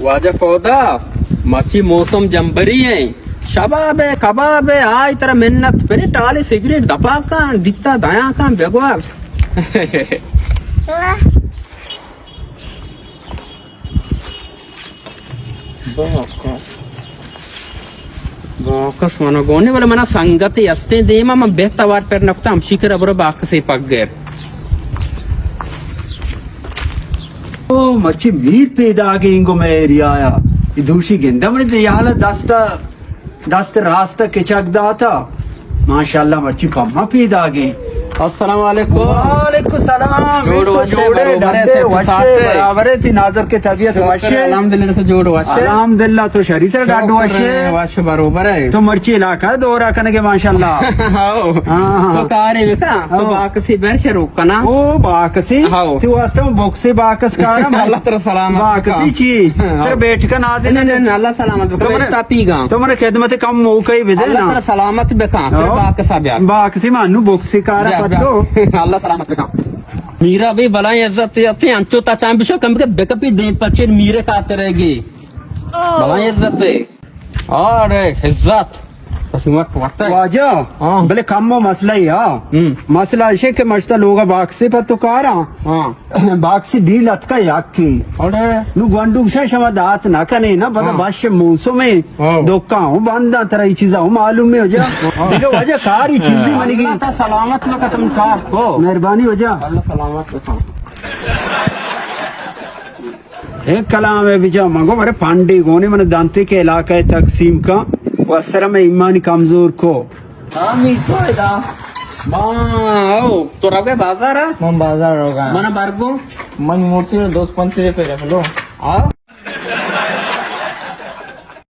واجہ کودا، مرچی موسم جمبری ایں۔ شباب اے، کباب اے، آئی ترا منت پرے، ٹالی سگریٹ دپا کن، دیتا دیاں کن، بگواز۔ باکس۔ باکس من گونے، بلے منا سنگتے استیں دیما، من بہت توار پر نکتا، ہمشی کرا برو باکسے پگر۔ او مرچی میر پیداگیں گو مئے ایریا ءَ۔ اے دوشی گندم نے دیال دست، دست راست کچک داتا۔ ماشاءاللہ مرچی پما پیداگیں۔ السلام علیکم۔ وعلیکم السلام۔ جوڑ تو وشے، جوڑے، بروبرے، ڈڈے، صحت وشے، ساٹے۔ برابرے، تی ناظر کے طبیعت شکر وشے۔ الحمدللہ، تو جوڑ وشے۔ الحمدللہ، تو شری سر ڈاڈو شکر وشے۔ وش بروبرے۔ تو مرچی علاقہ دورہ کنگے ماشاءاللہ۔ ہاؤ۔ ہاں، ہاں۔ تو کارے بکا، تو ہاؤ۔ باکسی بر شروع کنا۔ او باکسی؟ ہاؤ۔ تو واسطہ ہوں بکسی باکس کارم۔ اللہ ترا سلامت باکسی بکا۔ چی؟ ہاؤ۔ ترا بیٹھ کن آدے نہ، نہ، نہ، اللہ سلامت بکا۔ تو منے، بیٹھتا پیگا۔ تو منے خدمت کم موقع ہی بدے اللہ نا۔ ترا سلامت بکا۔ پھر ہاؤ۔ باکسا بیار۔ باکسی مانو بکسی کارا بیار، پتو۔ بیار۔ اللہ سلامت بکا۔ میرا بھی بلائیں عزت اتے، انچو تا چاں بشو کم کے بکپی دیم پچیر میرے خاطر ہے گی۔ بلائیں عزت ہے۔ ارے عزت، قسمت وقت ہے۔ واجہ، ہاں۔ بلے کم و مسئلہ ہی ہاں۔ ہم۔ مسئلہ ایشے کہ مشتا لوگا باکسے پر تو کارا۔ ہاں۔ باکسی ڈیل اتکا یاکی۔ ارے۔ نو گونڈو گشا شما دات نہ کنے نا، پدا ہاں۔ باش موسم ہے۔ ہاں۔ دکان ہوں بنداں، ترا یہ چیزا ہوں معلوم ہے واجہ۔ ہاں۔ دیکھو واجہ کار یہ چیزی منی گی۔ اللہ تا سلامت لو ختم کار کو۔ مہربانی واجہ۔ اللہ سلامت لو۔ اے کلام ءَ بجا مگو، مرے پانڈی گونی من دانتے کے علاقہ ءَ تقسیم کا و سر میں ایمانی کمزور کو۔ ہاں، می تو ادا۔ ما، او، تو روگے بازار ءَ؟ من بازار روگا۔ من برگو۔ من موسی دوست پنچ روپے رکھ لو۔ ہاں؟